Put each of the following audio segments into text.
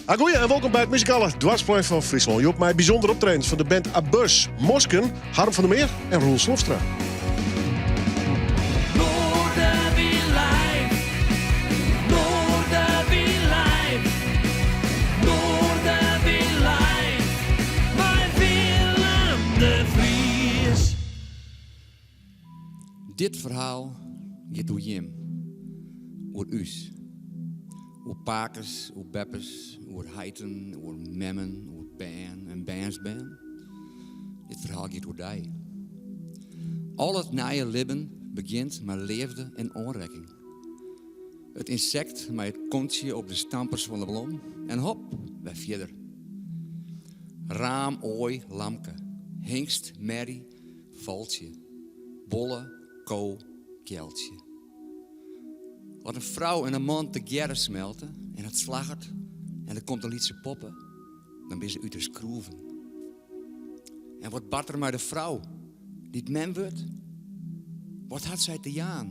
Agoeie en wolkom by it muzikale doarpsplein fan Fryslân. Hjoed mei bysûnder optredens fan de band Abuzz, Mosken, Harm van der Meer en Roel Slofstra. Dit ferhaal giet oer jim, oer ús. Oer pakes, oer beppes, oer heiten, oer memmen, oer bern en bernsbern. Dit ferhaal giet oer dy. Al it nije libben begjint mei leafde en oanrekking. It ynsekt mei it kontsje op de stampers fan de blom en hop, wer fierder. Raam, oai, lamke, hingst, merrie, Faltsje, bolle, ko, kealtsje. As in frou en in man tegearre smelte en it slagget en der komt in lytse poppe, dan binne se út de skroeven. En wat bart der mei de frou dy't mem wurdt? Wat hat sy te jaan?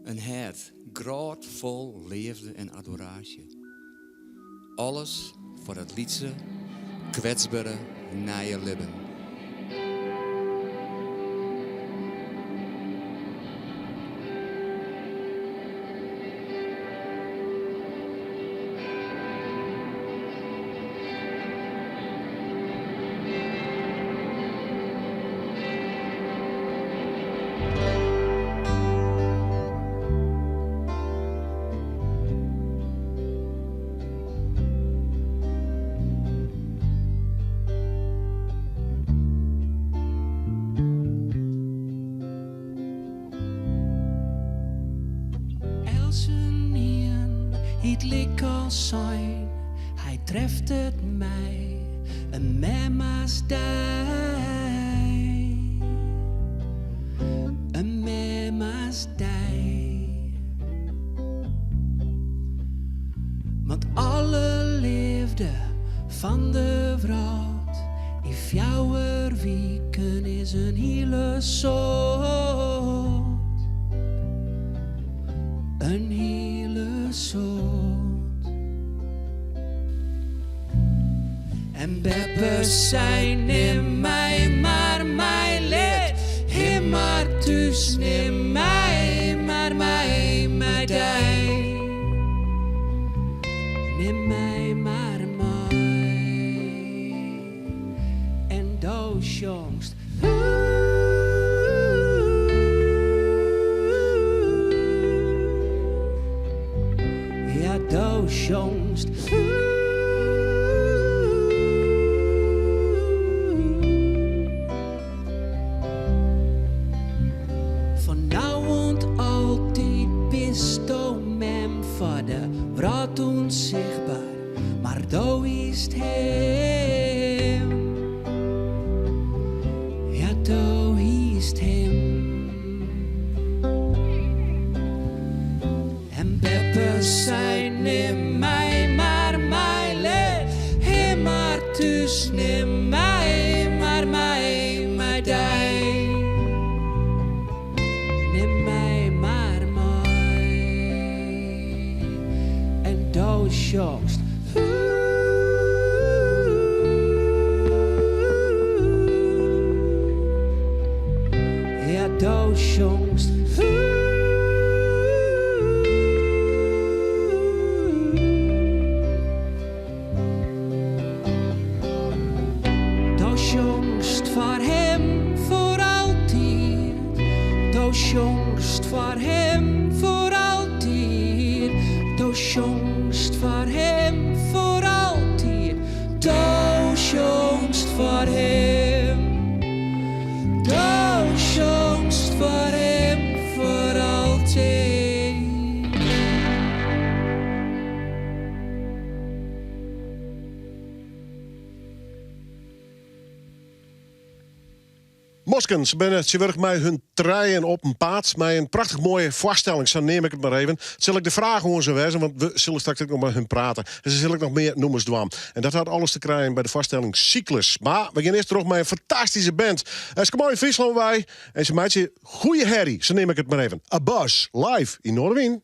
In hert grôtfol leafde en adoraasje. Alles foar dat lytse, kwetsbere nije libben. Eltsenien hie lyk al sein, hy treft it mei in mem as dy. In mem as dy. Want alle leafde fan de wrâld yn fjouwer wiken is in hiele soad. In hiele soad. En beppe sei nim my mar mei lit him mar thús nim my mar mei mei dy nim my mar mei en do sjongst. Ja do sjongst. Fan no oant altyd bisto mem foar de wrâld ûnsichtber, mar do hiest him. Ja do hiest him. En beppe sei nim my mar mei lit him mar thús nim my mar mei mei dy nim my mar mei en do sjongst. Ja do sjongst. Do sjongst foar him foar altyd. Do sjongst foar him foar altyd. Do sjongst foar him foar altyd. Do sjongst foar him. Do sjongst foar him foar altyd. Mosken, se binne tsjintwurdich mei hun trijen op 'en paad mei in prachtich moaie foarstelling, sa neam ik it mar even. It sil ek de fraach oan se wêze, want we sille straks ek noch mei hun prate. En se sille ek noch mear nûmers dwaan. En dat hat alles te krijen by de foarstelling Cyclus. Mar we gean earst troch mei in fantastyske band. Se komme út Fryslân wei en se meitsje goeie herrie, sa neam ik it mar even. Abuzz, live yn Noardewyn.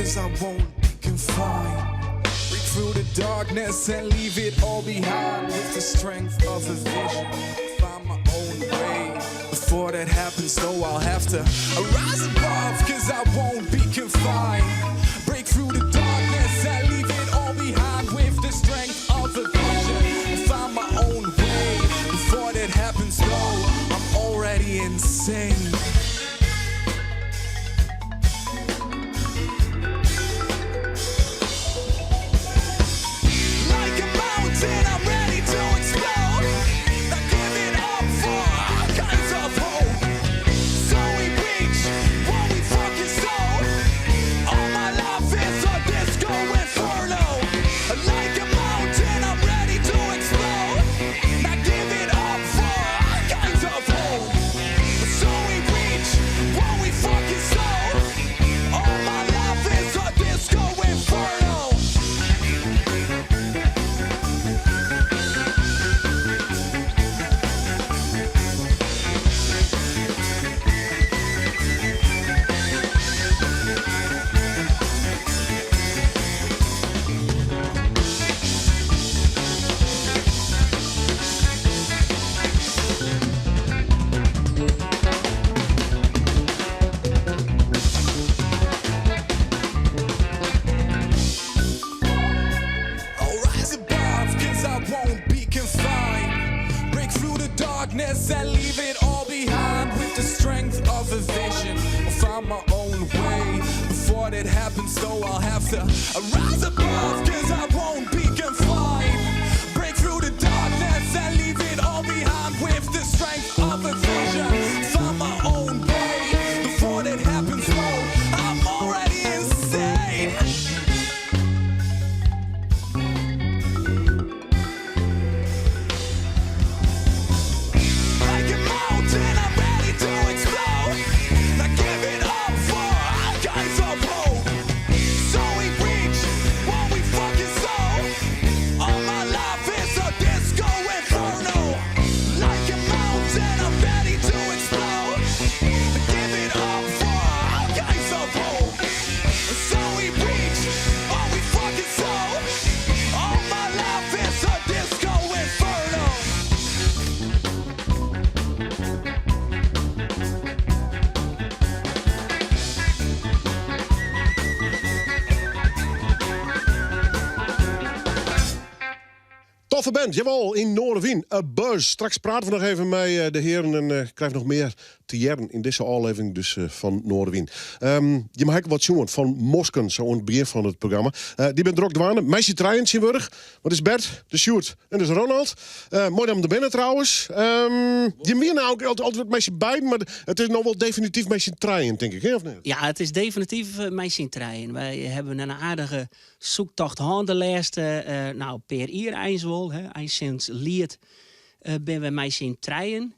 Cause I won't be confined. Break through the darkness and leave it all behind. With the strength of a vision, find my own way. Before that happens, though, I'll have to rise above. Cause I won't be confined. Break through the darkness and leave it all behind. With the strength of a vision, find my own way. Before that happens, though, I'm already insane. Like a mountain, I'm ready to explode. Not giving up for all kinds of hope. So we reach what we fucking sold. All my life is a disco inferno. Like a mountain, I'm ready to explode. Not giving up for all kinds of hope. So we reach what we fucking sold. All my life is a disco inferno. I'll rise above, cause I won't be confined. Break through the darkness and leave it all behind. With the strength of a vision, I'll find my own way. Before that happens, though, I'll have to rise above, cause I won't be confined. Break through the darkness and leave it all behind. With the strength of a vision, find my own way. Before that happens, though, I'm already insane. Like a mountain, I'm ready to explode. Not giving up for all kinds of hope. So we reach what we fucking sold. All my life is a disco inferno. Like a mountain, I'm ready to explode. Giving up for all kinds of hope. So we reach what we fucking sold. All my life is a disco inferno. Toffe band, jawol, yn Noardewyn, A Buzz. Straks prate we noch even mei eh, de hearen en uh, krijg noch mear te hearren yn dizze ôflevering dus, eh, fan Noardewyn. Um, je ha wat sjoen fan Mosken, sa oan it begjin fan it programma. Uh, dy binne drok dwaande, mei syn trijen tsjintwurdich. Wat is Bert, de Sjoerd en dus Ronald. Uh, moai dat der binne trouwens. Um, je wiene nou altyd mei syn beiden, mar it is no wol definityf mei syn trijen, tink ik, hè, of net? Ja, it is definityf mei syn trijen. Wy hawwe in aardige soektocht hân de lêste uh, nou, pear jier eins wol. Hè. Eins sûnt Liet uh, binne we mei syn trijen.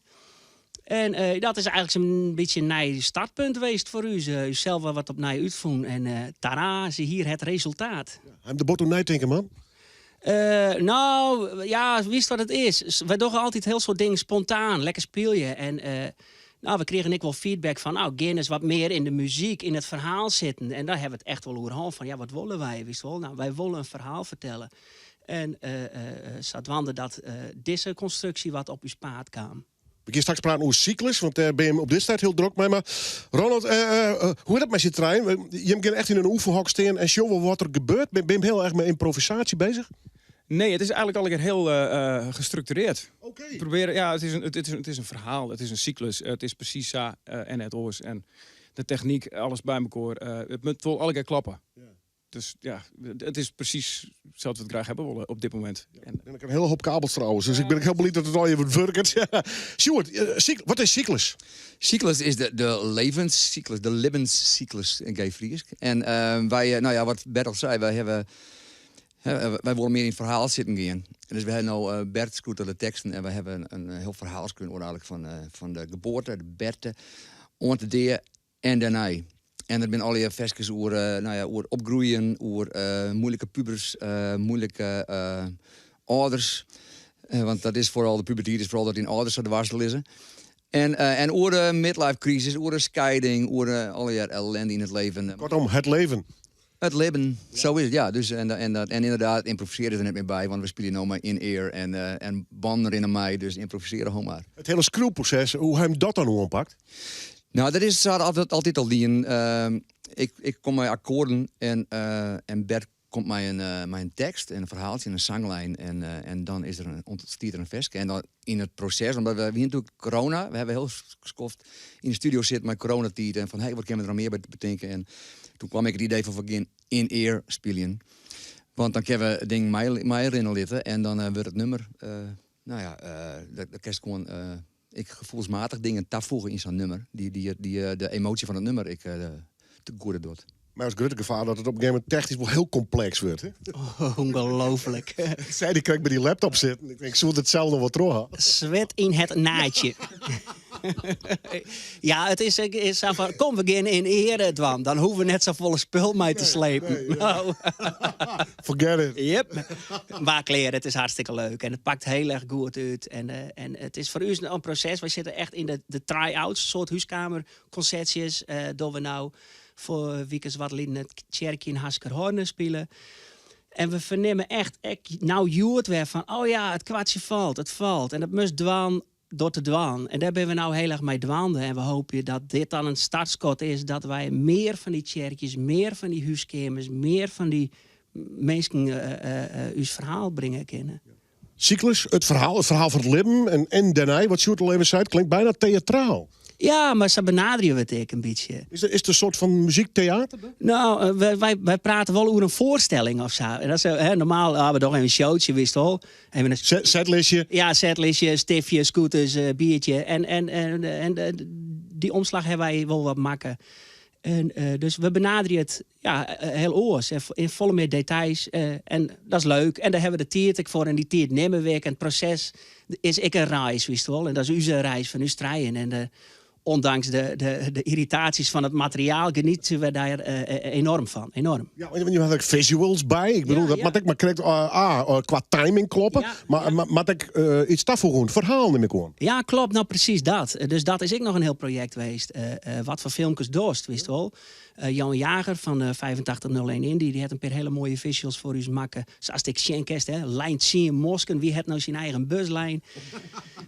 En uh, dat is eigentlik in bytsje in nij startpunt west foar ús. Ús sels wer wat opnij útfûn. En tada, siehier it resultaat. Ja, ha der bot oer neitinken, man? No, ja, witst wat it is? Wy dogge altyd hiel soad dingen spontaan, lekker spylje. En no, we krigen ek wol feedback fan, no, gean ris wat mear yn de muzyk, yn it ferhaal sitten. En dêr hawwe we it echt wol oer hân fan, ja, wat wolle wy, witst wol? No, wy wolle in ferhaal fertelle. En sadwaande dat dizze konstruksje wat op ús paad kaam. We geane straks praten oer syklus, want dêr binne je op dit stuit hiel drok mei. Mar Ronald, hoe is dat mei syn trijen? Jim geane echt yn in oefenhok stean en sjogge wat der gebeurt. Binne jim hiel erch mei ymprovisaasje beuzich? Nee, it is eigentlik allegear hiel gestrukturearre. Oké. Probearje, ja, it is in ferhaal, it is in syklus, it is presys sa en net oars. En de technyk, alles by elkoar, it moat wol allegear kloppe. Dus ja, it is presys sa't we it graach hawwe wolle op dit momint. En ik ha in hiele hoop kabels trouwens, dus ik bin hiel bliid dat it allegear wurket. Sjoerd, wat is syklus? Syklus is de libbenssyklus, de libbenssyklus yn geef Frysk. En wy, no ja, wat Bert al sei, wy hawwe, wy wolle mear yn it ferhaal sitten gean. Dus we hawwe no Bert skriuwt de teksten en wy hawwe in hiel ferhaal skreaun eigentlik fan de geboarte, de berte, oant de dea en dêrnei. En der binne allegear ferskes oer, no ja, oer opgroeien, oer muoilike pubers, muoilike âlders. Want dat is foaral de puberteit, is foaral dat dyn âlders sa dwers lizze. En oer de midlife crisis, oer de skieding, oer allegear ellinde yn it leven. Koartom, it leven. It libben, sa is it, ja. Dus, en ynderdaad, ymprovisearje is der net mear by, want we spylje no mei in-ear en bannen rinne mei, dus ymprovisearje hou mar. It hiele skriuwproses, hoe ha jim dat dan oanpakt? No, dat is sa altyd al dien. Ik kom mei akkoarden en Bert komt mei in tekst en in ferhaaltsje en in sanglijn en dan is der in, ûntstiet der in ferske. En dan yn it proses, omdat we wiene natuerlik corona, we hawwe hiel skoft yn de studio sitten mei coronatiid en fan hey, wat kinne we der noch mear by betinke? En toen kwam ik it idee fan we gean in-ear spyljen. Want dan kinne we dingen meirinne litte en dan wurdt it nummer, no ja, dan kinst gewoan ek gefoelsmatich dingen tafoege yn sa'n nummer, dy't de emoasje fan it nummer ek te goede docht. Mar as grutte gefaar dat it op in gegeven momint technysk wol hiel kompleks wurdt. Hè? Ongelooflijk. Ik sei dy krekt by dy laptop sitten. Ik tink, soe it sels noch wol troch ha. Swet yn it naaitsje. Ja, it is sa fan, kom, we gean in-ear dwaan. Dan hoege we net safolle spul mei te slepen. Nee, nee. Forget it. Yep. Mar klear, it is hartstikke leuk. En it pakt hiel erch goed út. En it is foar ús in proses. Wy sitte echt yn de try-outs, soart húskeamerkonsertsjes. Dogge we no foar wike wat lyn it tsjerkje yn Haskerhorne spile. En we fernimme echt, ek no hjoed wer fan, oh ja, it kwartsje falt, it falt. En dat moatst dwaan door te dwaan. En dêr binne we no hiel erch mei dwaande. En we hoopje dat dit dan in startskot is dat wy mear fan dy tsjerkjes, mear fan dy húskeamers, mear fan dy minsken ús ferhaal bringe kinne. Syklus, it ferhaal fan it libben en dêrnei, wat Sjoerd al even sei, it klinkt byna teatraal. Ja, mar sa benaderje we it ek in bytsje. Is it in soart fan muzykteater dan? No, wy prate wol oer in foarstelling of sa. En dat is, hè, normaal, ah, we dogge even in showtsje, witst wol. Even in Setlistje? Ja, setlistje, stiftje, scooters, biertje. En dy omslach hawwe wy wol wat makke. En dus we benaderje it ja, hiel oars. Yn folle mear details. En dat is leuk. En dêr hawwe we de tiid ek foar. En dy tiid nimme we ek. En it proses is ek in reis, witst wol. En dat is ús reis fan ús trijen. En ondanks de irritaasjes fan it materiaal genietsje we dêr enorm fan. Enorm. Ja, want je hawwe ek visuals by. Ik bedoel, dat moat ek mar krekt A, kwa timing kloppe. Mar moat ek iets tafoege oan it ferhaal, nim ik oan. Ja, klopt. No, presys dat. Dus dat is ek noch in hiel projekt west. Wat foar filmkes dochst, witst wol. Jan Jager fan 8501 Indy, dy hat in pear hiele moaie visuals foar ús makke. Sa ast ek sjen kinst, hè, lijn tsien mosken, wie hat no syn eigen buslijn?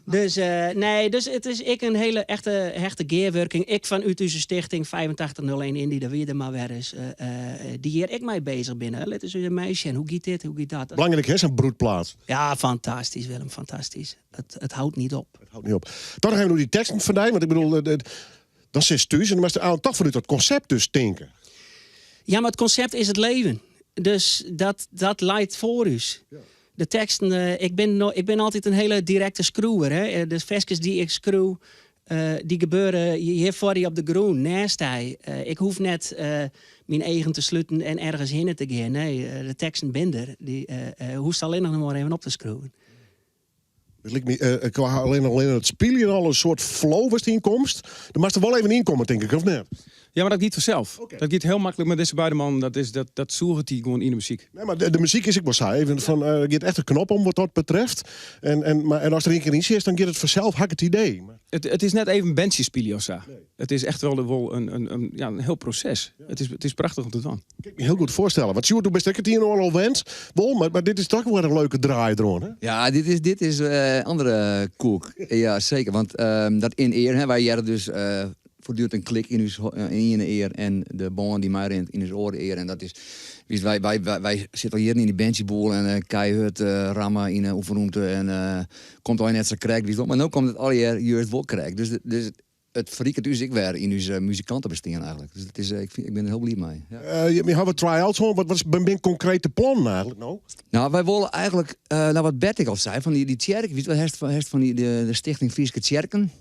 Dus nee, dus it is ek in hiele echte hechte gearwurking. Ek fanút ús stichting 8501 Indy, dêr wie der mar wer ris, dy't hjir ek mei bezich binne. Lit ús ris sjen, hoe giet dit, hoe giet dat? Belangryk hè, sa'n broedplaat. Ja, fantastysk Willem, fantastysk. It hâldt net op. It hâldt net op. Dan noch even oer dy teksten fan dy, want ik bedoel, dan sitst thús en dan moatst toch fanút dat konsept dus tinke. Ja, mar it konsept is it leven. Dus dat leit foar ús. De teksten, ik bin altyd in hiele direkte skriuwer. Hè. De ferskes dy't ik skriuw, dy gebeure hjir foar dy op de grûn, neist dy. Ik hoech net myn eagen te sluten en ergens hinne te gean. Nee, de teksten binne der. Dy hoechst allinnich noch mar even op te skriuwen. It liket my kwa allinnich it spyljen al in soart flow wêr'tst yn komst. Der moatst der wol even ynkomme, tink ik, of net? Ja, mar dat giet fansels. Dat giet hiel maklik mei dizze beide mannen. Dat is, dat, dat sûget dy gewoan yn de muzyk. Nee, mar de muzyk is ek wol sa. Even fan, der giet echt in knop om wat dat betreft. En ast der ien kear yn sitst, dan giet it fansels, ha ik it idee. It is net even bandsje spylje of sa. It is echt wol in, ja, in hiel proses. It is prachtich om te dwaan. Kin ik my hiel goed foarstelle. Want Sjoerd, do bist ek it ien en oar al wend. Wol, mar dit is toch wol in leuke draai deroan, hè? Ja, dit is andere koek. Ja, seker. Want dat in-ear, hè, wy hearre dus voortdurend in klik yn ús yn iene ear en de bân dy't meirint yn ús oare ear. En dat is, witst, wy sitte al jierren yn dy bandsjeboel en keihurd ramme yn 'e oefenrûmte en komt allegear net sa krekt, witst wol. Mar no komt it allegear juist wol krekt. Dus it ferriket ús ek wer yn ús muzikantebestean eigentlik. Dus dat is, ik bin der hiel bliid mei. Ja. Je hawwe try-outs hân. Wat binne konkrete plannen eigentlik no? No, wy wolle eigentlik, no wat Bert ek al sei, fan dy tsjerke, witst wat hast fan dy de Stichting Fryske Tsjerken?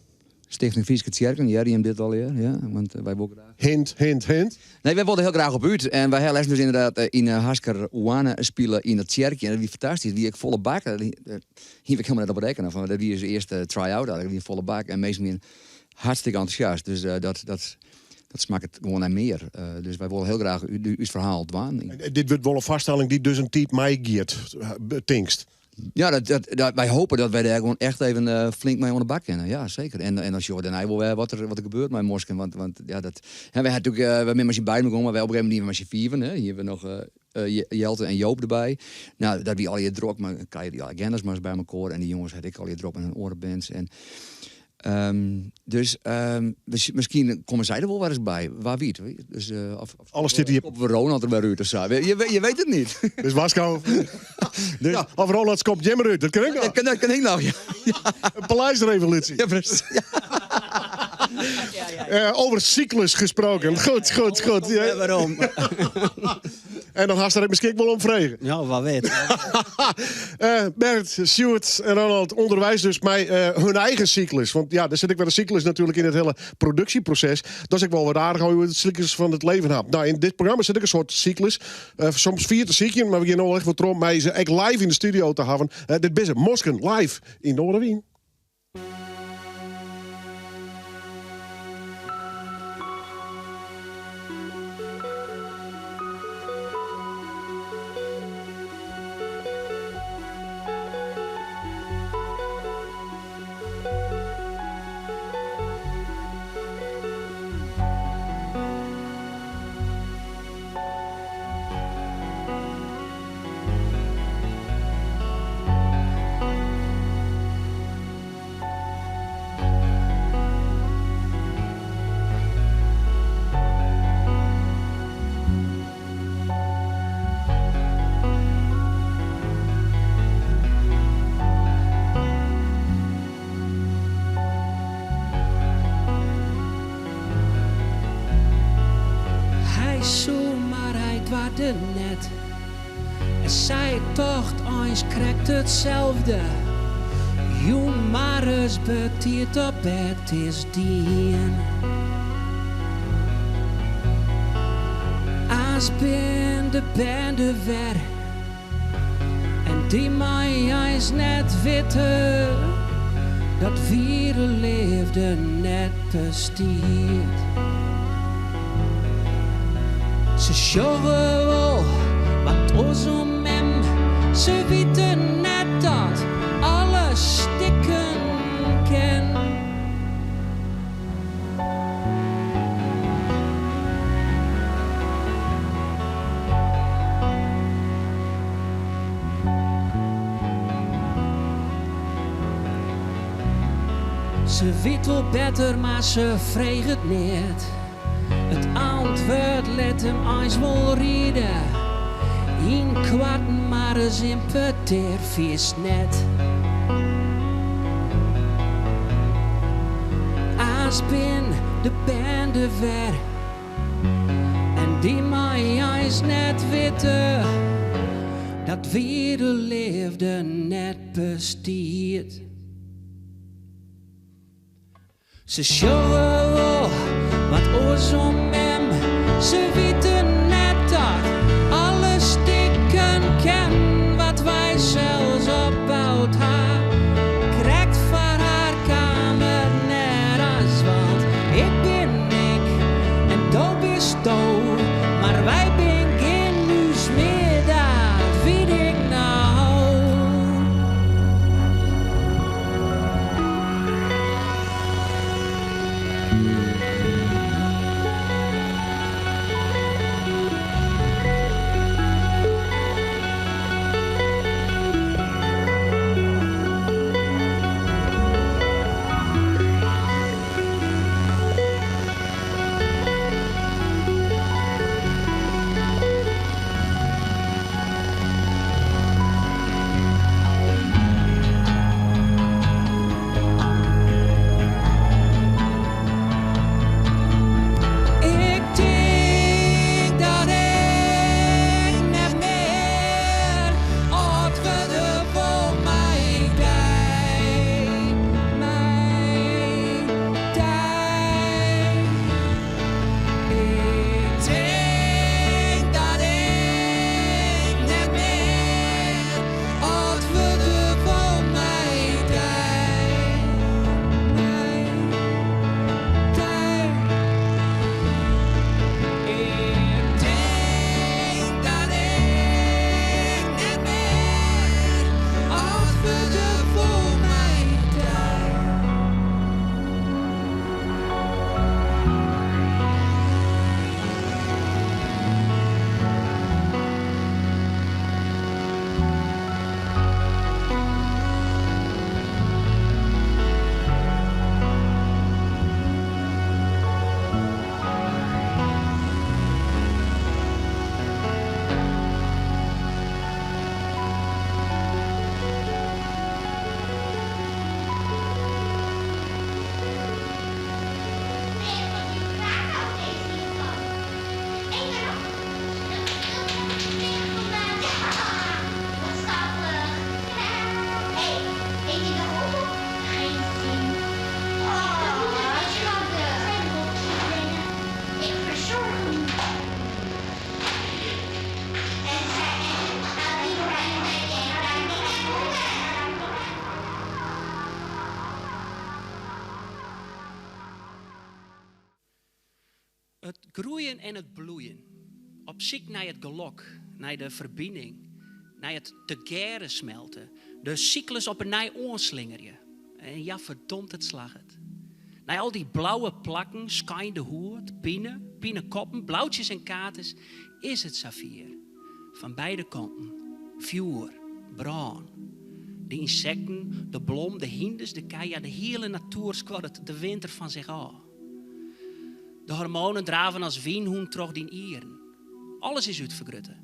Stichting Fryske Tsjerken, hearre jim dit allegear? Ja, want wy wolle graach. Hint, hint, hint. Nee, wy wolle hiel graach op út. En wy ha lêsten dus ynderdaad yn Haskerhoarne spile yn dat tsjerkje. En dat wie fantastysk. It wie ek folle bak. Dêr hie ik hielendal net op rekkene. Fan, dat wie ús earste try-out eigentlik. It wie folle bak en minsken wiene hartstikke entûsjast. Dus dat, dat, dat smakket gewoan nei mear. Dus wy wolle hiel graach ús ferhaal dwaan. En dit wurdt wol in foarstelling dy't dus in tiid meigiet, tinkst? Ja, dat, wij hopen dat wij daar gewoon echt even flink mee oan de bak kinne. Ja, zeker. En dan sjogge we dêrnei wol wer wat der gebeurt mei Mosken. Want ja, dat, hè, wy ha natuerlik, we binne mei syn beiden begûn, mar wy op in gegeven momint mei syn fiven. Hè. Hjir hawwe we noch Jelte en Joop derby. No, dat wie allegear drok, mar dan krije je dy agenda's mar ris by elkoar. En dy jonges ha ek allegear drok met hun oare bands. En, dus miskien komme sy der wol wer ris by. Wa wit. Dus, of Alles stiet hjir. Of Ronald der wer út of sa. Je weet het niet. Dus warskou. Dus, Ja, of Ronald skopt jim derút, dat kin ek noch. Dat kin ek noch, ja. In paleisrevolutie. Ja, precies. Ja. Over cyclus gesproken. Goed. Ja, Ja. waarom? En dan hast der miskien wol om frege. Ja, wa wit. Bert, Sjoerd en Ronald ûnderweis dus mei hun eigen cyclus. Want ja, der sit ek wer in cyclus natuerlik yn it hiele produksjeproses. Dat is ek wol wat aardich hoe je de cyclus fan it leven ha. No, yn dit programma sit ek in soart cyclus. Soms fier te sykjen, mar we gean no echt wol troch mei se ek live yn de studio te hawwen. Dit binne se, Mosken, live yn Noardewyn. Hy soe, mar hy doarde net. En sy tocht eins krekt itselde. Jûn mar ris betiid op bêd is dien. Aanst bin de bern der wer. En dy mei eins net witte dat wiere leafde net bestiet. Se sjogge wol wat oars om mem. Se witte net dat alles stikken kin. Se wit wol better, mar se freget net. It antwurd lit him eins wol riede. Ynkoarten mar ris yn petear, fierst net. Aanst bin de bern der wer. En dy mei eins net witte dat wiere leafde net bestiet. Se sjogge wol wat oars om mem. Se witte net dat alles stikken kin wat wy sels opboud ha. Krekt foar har kaam it net as, want ik bin ik en do bisto, mar wy binne gjin ús mear, dat wit ik no. groeien en it bloeien. Op syk nei it gelok, nei de ferbining, nei it tegearre smelte. De syklus op 'e nij oanslingerje. En ja, ferdomd, it slagget. Nei al dy blauwe plakken, skeinde hûd, pine, pinekoppen, blautsjes en katers, is it safier. Fan beide kanten. Fjoer, brân. De ynsekten, de blom, de hynders, de kij, ja, de hiele natoer skoddet de winter fan sich ôf. De hormoanen draven as wynhûn troch dyn ieren. Alles is útfergrutte.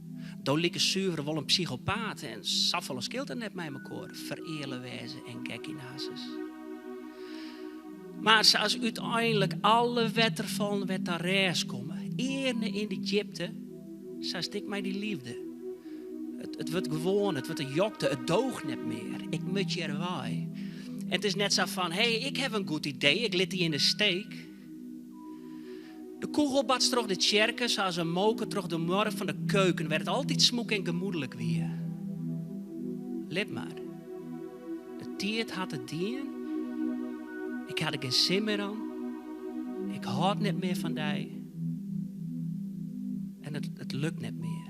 Do likest suver wol in psychopaat en safolle skeelt it net mei mekoar, fereale wêze en gek yn de harsens. Mar sa as úteinlik alle wetterfallen wer ta rêst komme, earne yn de djipte, sa is it ek mei dy liefde. It wurdt gewoan, it wurdt in jokte, it doocht net mear. Ik mut hjir wei. En it is net sa fan, hé, ik haw in goed idee, ik lit dy yn de steek. De kûgel batst troch de tsjerke sa as in moker troch de muorre fan de keuken wêr't it altyd smûk en gemoedlik wie. Lit mar. De tiid hat it dien. Ik ha der gjin sin mear oan. Ik hâld net mear fan dy. En it lukt net mear.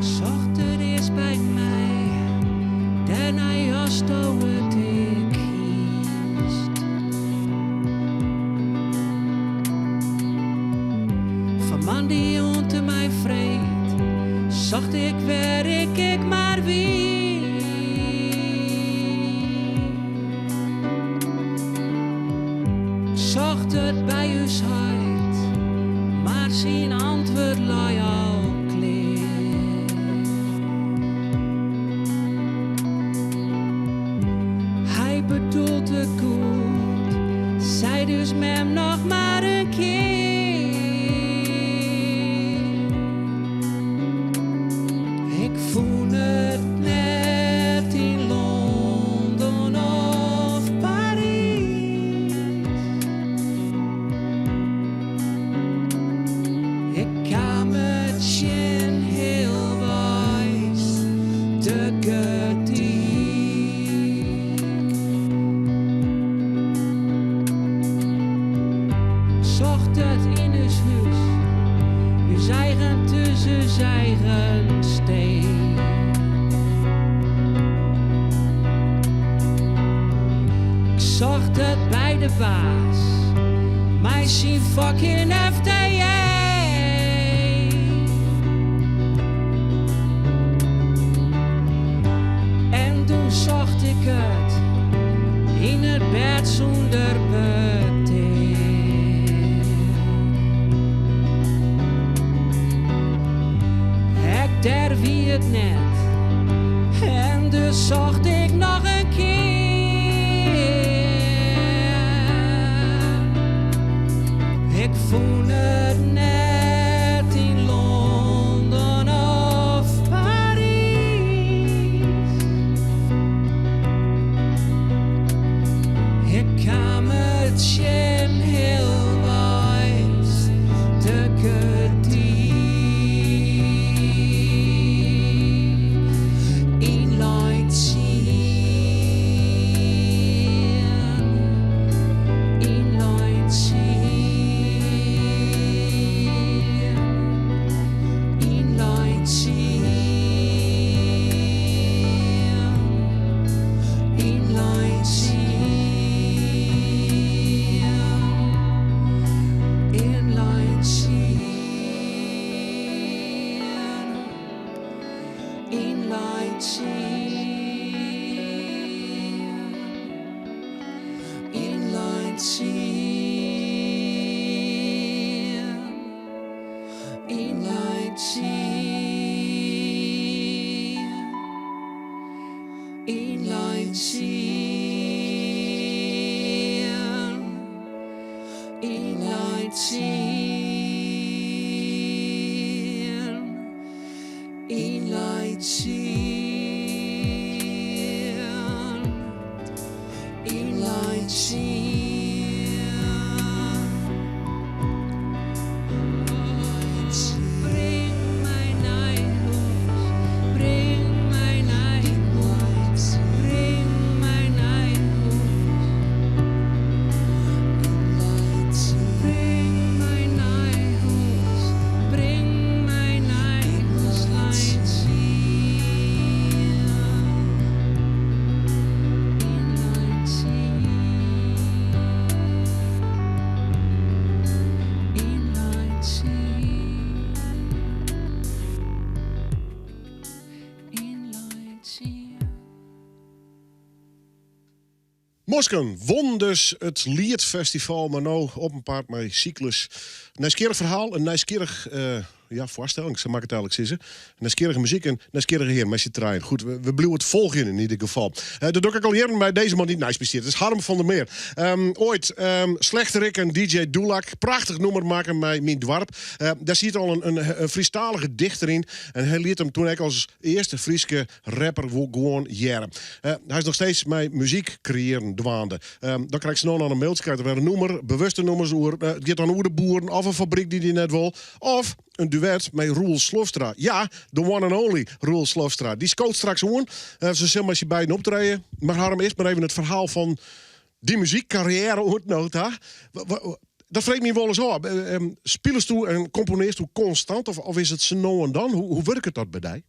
Socht it earst by my, dêrnei asto it ek hiest. Fan moandei oant en mei freed socht ik wêr ik ek mar wie. Socht it by ús heit, mar syn antwurd lei al klear. Hy bedoelt it goed, sei dus mem noch mar in kear. Ik fûn it net yn Londen of Parys. Ik kaam it tsjin healweis de Gerdyk. Socht it yn ús hús, ús eigen thús, ús eigen stee. Ik socht it by de baas, mei syn fucking FTE. En doe socht ik it yn it bêd sûnder petear. Ek dêr wie it net en dus socht ik noch in kear. Ik fûn it net yn Londen of Parys. Ik kaam it tsjin healweis de Gerdyk. Yn lijn tsien, yn lijn tsien. Yn lijn tsien. Yn lijn tsien. Yn lijn tsien. Yn lijn tsien. Bring my nei hûs, bring my nei hûs, bring my nei hûs. Bring my nei hûs, bring my nei hûs, lijn tsien. Yn lijn tsien. Yn lijn tsien. Yn lijn tsien. Mosken won dus it Lietfestival, mar no op 'en paad mei Syklus. Nijsgjirrich ferhaal, in nijsgjirrich ja, foarstelling, sa moat ik it eigenlik sizze. Nijsgjirrige muzyk en nijsgjirrige hearen mei syn trijen. Goed, we bliuwe it folgjen yn ieder gefal. Dat doch ik al jierren by dizze man dy't neist my stiet. It is Harm van der Meer. Oait Slechterik en DJ Doelak. Prachtich nûmer makke mei Myn Doarp. Dêr siet al in Frysktalige dichter yn. En hy liet him doe ek as earste Fryske rapper wol gewoan hearre. Hy is noch steeds mei muzyk kreëaren dwaande. Dan krijst no noch in mailtsje, krijst wer in nûmer, bewuste nûmers oer. It giet dan oer de boeren of in fabryk dy't dy net wol. Of in duet mei Roel Slofstra. Ja, the one and only Roel Slofstra. Dy skoot straks oan. Se sille mei syn beiden optrede. Mar Harm, earst mar even it ferhaal fan dyn muzykkarriêre oant no ta. Dat freegje my wolris ôf. Spilesto en komponearsto konstant of is it sa no en dan? Hoe wurket dat by dy?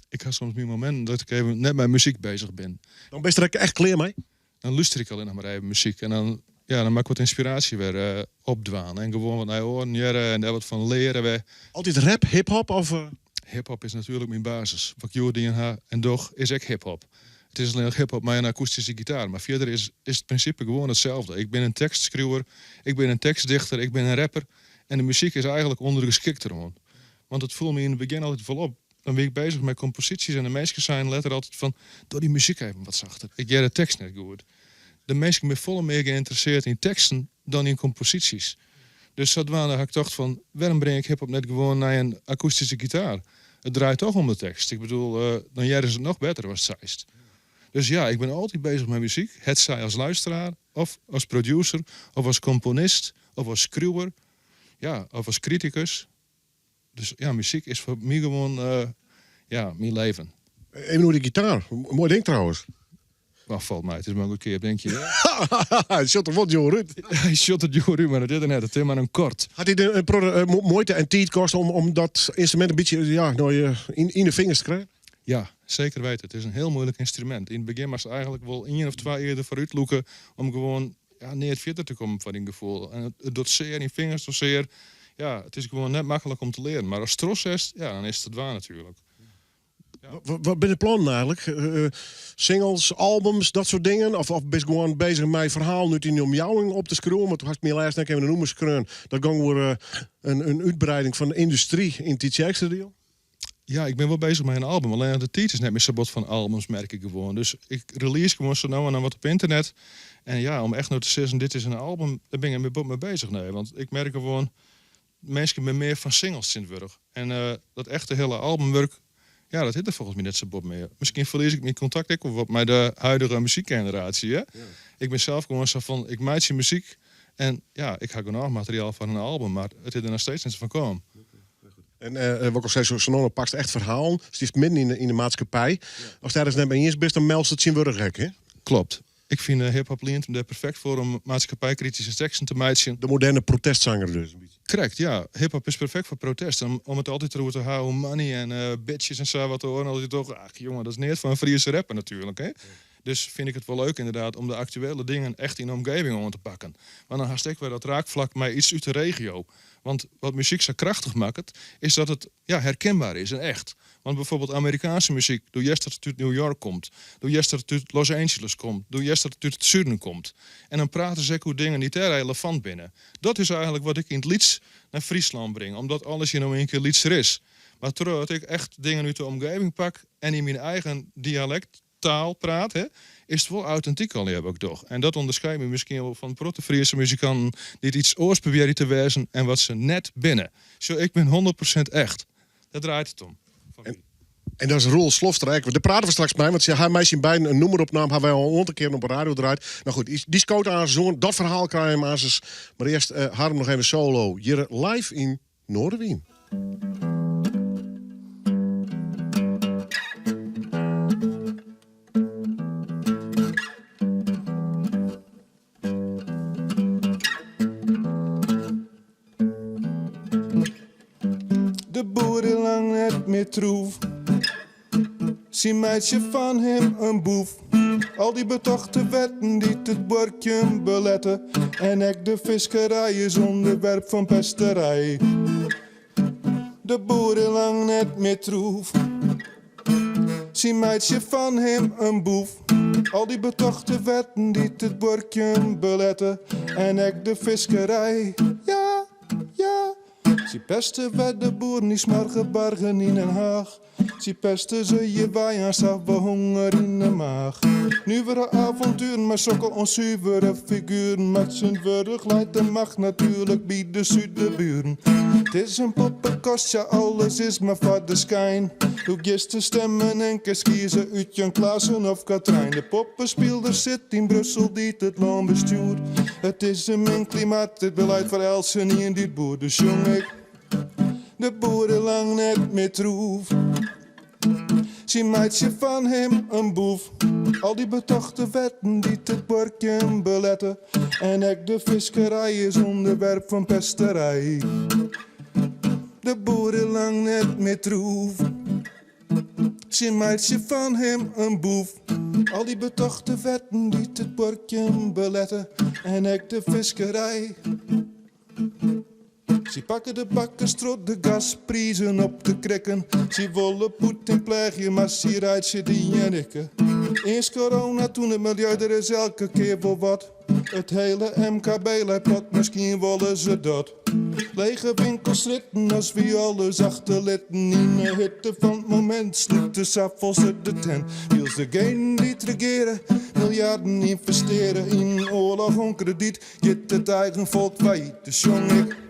Ik ha soms myn mominten dat ik even net mei muzyk bezich bin. Dan bist der ek echt klear mei? Dan lúster ik allinnich mar even muzyk en dan, ja, dan moat ik wat ynspiraasje wer eh, opdwaan. En gewoan wat nije oaren hearre en dêr wat fan leare wer. Altyd rap, hiphop of? Hiphop is natuerlik myn basis. Wat ik hjoed dien ha en doch is ek hiphop. It is allinnich hiphop mei in akoestyske gitaar, mar fierder is is it prinsipe gewoan itselde. Ik bin in tekstskriuwer, ik bin in tekstdichter, ik bin in rapper en de muzyk is eigenlik ûndergeskikt deroan. Want it foel my yn it begjin altyd wol op. Dan wie ik bezich mei komposysjes en de minsken seinen letter altyd fan, doch dy muzyk even wat sachter, ik hear de tekst net goed. De minsken binne folle mear geïnteresseerd yn teksten dan yn komposysjes. Dus sadwaande ha ik tocht fan, wêrom bring ik hiphop net gewoan nei in akoestyske gitaar? It draait toch om de tekst. Ik bedoel, dan hearre se it noch better watst seist. Dus ja, ik bin altyd bezich mei muzyk, hetsij as luisteraar, of as producer, of as komponist, of as skriuwer, ja, of as kritikus. Dus ja, muzyk is foar my gewoan ja, myn leven. Even oer dy gitaar. Moai ding trouwens. Wat falt my, it is mar goedkeap, denk je. Hy sjocht der wol djoer út. Hy sjocht der djoer út, mar dat is er net. It is mar in Cort. Hat it in protte muoite en tiid koste om dat ynstrumint in bytsje ja, no, yn de fingers te krijen? Ja, zeker weten. It is in hiel muoilik ynstrumint. Yn it begjin moatst eigenlik wol ien of twa jier derfoar útlûke om gewoan ja, neat fierder te kommen foar dyn gefoel. En it docht sear, dyn fingers dogge sear. Ja, it is gewoan net maklik om te learen. Mar ast trochsetst, ja, dan is it te dwaan natuerlik. Ja. Wat binne de plannen eigenlik? Singles, albums, dat soart dingen? Of bist gewoan bezich mei ferhalen út dyn omjouwing op te skriuwen? Want do hast my lêsten ek even in nûmer skreaun. Dat gong oer in útbreiding fan de yndustry yn Tytsjerksteradiel. Ja, ik bin wol bezich mei in album. Allinnich de tiid is net mear sa bot fan albums, merk ik gewoan. Dus ik release gewoan sa no en dan wat op ynternet. En ja, om echt no te sizzen, dit is in album, dêr bin ik net mear bot mei bezich, nee. Want ik merk gewoan, minsken binne mear fan singles tsjintwurdich. En dat echte hiele albumwurk, ja, dat is der folgens my net sa bot mear. Miskien ferlies ik myn kontakt ek wol wat mei de huidige muzykgeneraasje, hè? Ik bin sels gewoan sa fan, ik meitsje muzyk en ja, ik ha genôch materiaal foar in album, mar it is der noch steeds net sa fan kaam. En wat ik al sei, sa no en dan pakst echt ferhalen. Stiest midden yn de maatskippij. Ast dêr ris net mei iens bist, dan meldst it tsjintwurdich ek, hè? Klopt. Ik fyn hiphop lient him dêr perfekt foar om maatskippijkrityske teksten te meitsjen. De moderne protestsanger dus, in bytsje. Krekt, ja. Hiphop is perfekt foar protest. Om it altyd deroer te hawwen oer money en bitches en sa, wat de oaren altyd dogge. Ach jonge, dat is neat foar in Friese rapper natuerlik, hè? Dus fyn ik it wol leuk ynderdaad om de aktuele dingen echt yn de omgeving oan te pakken. Want dan hast ek wer dat raakflak mei iets út de regio. Want wat muzyk sa krachtich makket, is dat it ja, herkenbaar is en echt. Want byfoarbyld Amerikaanske muzyk, do hearst dat it út New York komt, do hearst dat it út Los Angeles komt, do hearst dat it út it suden komt. En dan prate se ek oer dingen dy't dêr relevant binne. Dat is eigenlik wat ik yn it lyts nei Fryslân bring, omdat alles hjir no ien kear lytser is. Mar trochdat ik echt dingen út de omgeving pak en yn myn eigen dialekt. taal praat, hè, is it wol autentyk allegear wat ik doch. En dat ûnderskeidt my miskien wol fan in protte Friese muzikanten dy't iets oars probearje te wêzen en wat se net binne. Sjoch, ik bin 100% echt. Dêr draait it om. En dat is Roel Slofstra ek. Dêr prate we straks mei, want se ha mei syn beiden in nûmeropnaam, ha wy al in oantal kearen op de radio draaid. Nou goed, dy skoot aansens oan. Dat ferhaal krije we aansens. Mar earst eh, Harm noch even solo. Hjir live yn Noardewyn. De boer is lang net mear troef. Sy meitsje fan him in boef. Al dy betochte wetten dy't it buorkjen belette. En ek de fiskerij is ûnderwerp fan pesterij. De boer is lang net mear troef. Sy meitsje fan him in boef. Al dy betochte wetten dy't it buorkjen belette. En ek de fiskerij, ja, ja. Sy peste wer de boeren dy smoarge bargen yn Den Haach. Sy peste se hjir wei en sa we honger yn de maach. Nuvere avontueren mei sokke onsuvere figueren, mar tsjintwurdich leit de macht natuerlik by de suderburen. It is in poppekast, ja alles is mar foar de skyn. Do giest te stemmen en kinst kieze út Jan Klaassen of Katrijn. De poppespylder sit yn Brussel dy't it lân bestjoert. It is in min klimaat, dit beleid foar eltsenien dy't boert. Dus sjong ik de boer is lang net mear troef. Sy meitsje fan him in boef. Al dy betochte wetten dy't it buorkjen belette. En ek de fiskerij is ûnderwerp fan pesterij. De boer is lang net mear troef. Sy meitsje fan him in boef. Al dy betochte wetten dy't it buorkjen belette. En ek de fiskerij. Sy pakke de bakkers troch de gasprizen op te krikken. Sy wolle Poetin pleagje, mar sy reitsje dy en ikke. Earst corona, toen it miljeu, der is elke kear wol wat. It hele MKB leit plat, miskien wolle se dat. Lege winkelstrjitten as wy alles achterlitten. Yn 'e hitte fan it momint slute safolle de tent. Wylst degenen dy't regeare miljarden ynvesteare yn oarloch oan kredyt. Giet it eigen folk fallyt, dus sjong ik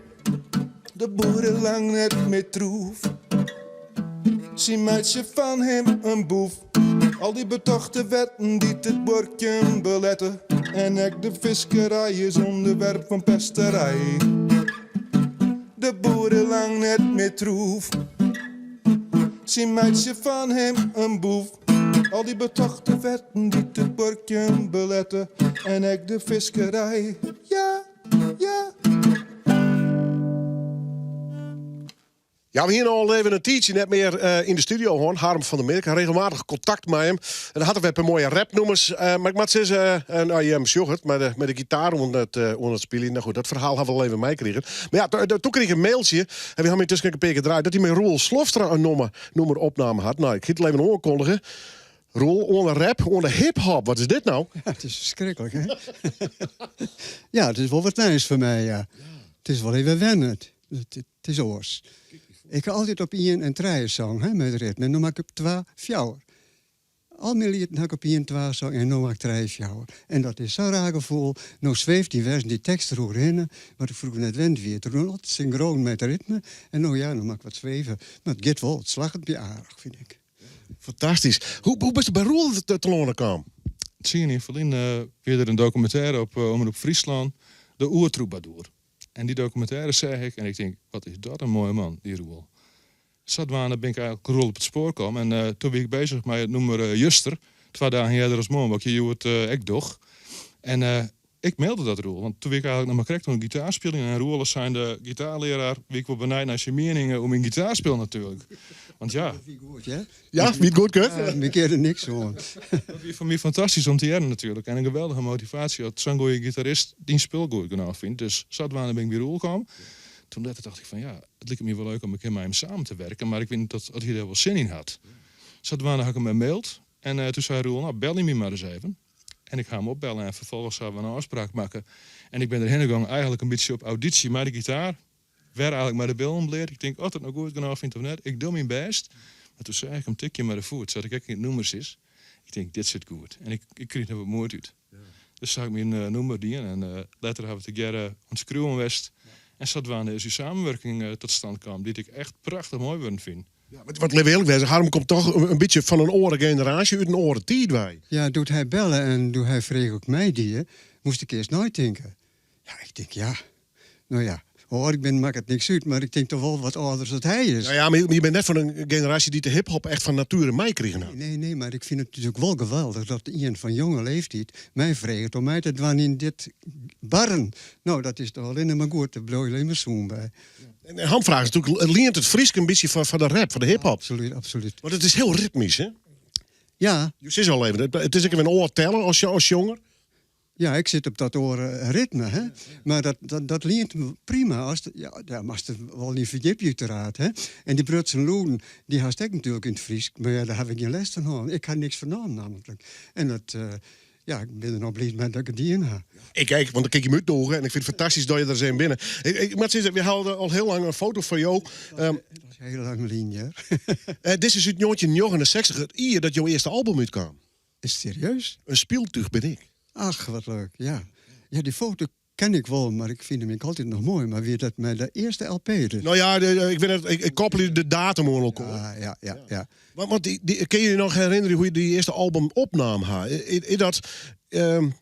de boer is lang net mear troef. Sy meitsje fan him in boef. Al dy betochte wetten dy't it buorkjen belette. En ek de fiskerij is ûnderwerp fan pesterij. De boer is lang net mear troef. Sy meitsje fan him in boef. Al dy betochte wetten dy't it buorkjen belette en ek de fiskerij, ja, ja. Ja, we hiene al even in tiidsje net mear eh, yn de studio hân. Harm van der Mirk, regelmatich kontakt mei him. En dan hat er wer in moaie rapnûmers. Eh, mar ik moat sizze, eh, nou, jim sjogge it, mei de gitaar oan it spyljen. Nou goed, dat ferhaal ha we al even meikrigen. Mar ja, doe krige ik in mailtsje, en we ha yntusken in pear kear draaid, dat hy mei Roel Slofstra in nûmeropname hat. Nou, ik hie it even oankondige. Roel, oan de rap, oan de hip-hop. Wat is dit nou? Ja, it is ferskriklik, hè? Ja, it is wol wat nijs foar my, ja. It is wol even wennen. It is oars. Ik ha altyd op ien en trije song, hè, mei it ritme. En no moat ik op twa, fjouwer. Al myn lieten ha ik op ien, twa song en no moat ik trije, fjouwer. En dat is sa'n raar gefoel. No sweeft dy werzen, dy tekst deroerhinne, wat ik froeger net wend wie. It rûn altyd syngroan mei it ritme. En no ja, no moat ik wat sweve. Mar it giet wol, it slagget my aardich, fyn ik. Fantastysk. Hoe bist by Roel telâne kaam? 10 jier ferlyn wie der in dokumintêre op Omrop Fryslân, De Oertrûbadoer. En dy dokumintêre seach ik en ik tink, wat is dat in moaie man, dy Roel. Sadwaande bin ik eigentlik Roel op it spoar kaam en toen wie ik bezich mei it nûmer Juster, twa dagen earder as moarn, wat ik hjoed ek doch. En ik mailde dat Roel, want toen wie ik eigentlik noch mar krekt oan it gitaarspyljen en Roel as zijnde gitaarlearaar wie ik wol benijd nei syn miening oer myn gitaarspul natuerlik. Want ja. Dat wie goed, hè? Ja, wie it goed, Kurt? Ja, my kear der niks oan. Dat wie foar my fantastysk om te hearren natuerlik en in geweldige motivaasje at sa'n goeie gitarist dyn spul goed genôch fynt. Dus sadwaande bin ik by Roel kaam. Toen letter tocht ik fan ja, it liket my wol leuk om in kear mei him samen te werken, mar ik wit net oft hy dêr wol sin yn hat. Sadwaande ha ik him maild en toen sei Roel, nou belje my mar ris even. En ik ha him opbelle en ferfolgens ha we in ôfspraak makke. En ik bin derhinne gong eigentlik in bytsje op audysje mei de gitaar. Wer eigentlik mei de billen bleat. Ik tink oft it no goed genôch fynt of net, ik doch myn bêst. Mar toen seach ik him tikjen mei de foet, sa't ik ek yn it nûmer sis. Ik tink, dit sit goed. En ik, ik krige der wat moed út. Dus sa ha ik myn nûmer dien en letter ha we tegearre oan it skriuwen west. En sadwaande is ús samenwurking tot stand kaam, dy't ik echt prachtich moai wurden fyn. Ja, want litte we earlik wêze, Harm komt toch in bytsje fan in oare generaasje, út in oare tiid wei. Ja, doe't hy belle en doe hy frege oft ik meidie, moast ik earst neitinke. Ja, ik tink ja, no ja, hoe âld ik bin makket niks út, mar ik tink toch wol wat âlder as dat hy is. Nou ja, mar je bent net fan in generaasje dy't de hiphop echt fan natuere meikrigen hat. Nee, nee, mar ik fyn it natuerlik wol geweldich dat ien fan jonge leeftiid my freget om mei te dwaan yn dit barren. No, dat is toch allinne mar goed, dêr bliuw je allinne mar sûn by. En hamvraag is natuerlik, lient it Frysk in bytsje foar de rap, foar de hiphop? Absolút, absolút. Want it is hiel ritmysk, hè? Ja. Jo sizze al even, it is ek even in oar teller as sjonger. Ja, ik sit op dat oare ritme, hè. Mar dat, dat, dat lient me prima. As, ja, dêr moatst der wol yn ferdjipje, uiteraard, hè. En dy brutsen lûden, dy hast ek natuerlik yn it Frysk, mar ja, dêr haw ik gjin lêst fan hân. Ik ha niks fernaam, nammentlik. En dat, eh, ja, ik bin der no bliid mei dat ik it dien ha. Ik ek, want dan kin ik jim útnûgje en ik fyn it fantastysk dat je der ris even binne. Ik, ik moat sizze, we hawwe al hiel lang in foto fan jo. Dat is hiel lang lyn, hear. Dit is út 1969, it jier dat jo earste album útkaam. Is it serieus? In spyltúch bin ik. Ach, wat leuk, ja. Ja, dy foto ken ik wol, mar ik fyn him ek altyd noch moai. Mar wie dat mei de earste LP dus? No ja, ik wit net, ik koppelje de datum oan elkoar. Ja, ja, ja, ja. Want dy, dy, kin je je noch herinnerje hoe je dy earste album opnaam ha? Is dat,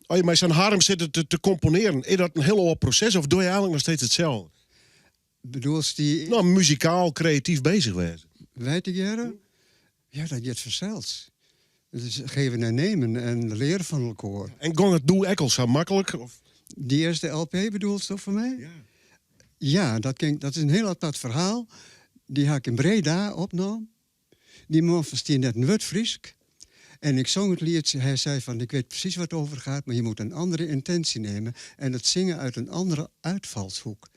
as je mei sa'n Harm sitte te komponearjen, is dat in hiel oar proses of dogge je eigenlik noch steeds itselde? Bedoelst dy... No, muzikaal, kreatyf bezich wêze. Wy tegearre? Ja, dat giet fansels. It is geven en nemen en leare fan elkoar. En gong it doe ek al sa maklik? Of? Dy earste LP bedoelst fan my? Ja. Ja, dat, kin, dat is in hiel apart ferhaal. Dy ha ik yn Breda opnaam. Dy man ferstie net in wurd Frysk. En ik zong het liedje. Hij zei van, ik weet precies waar het over gaat, maar je moet een andere intentie nemen en het zingen uit een andere uitvalshoek.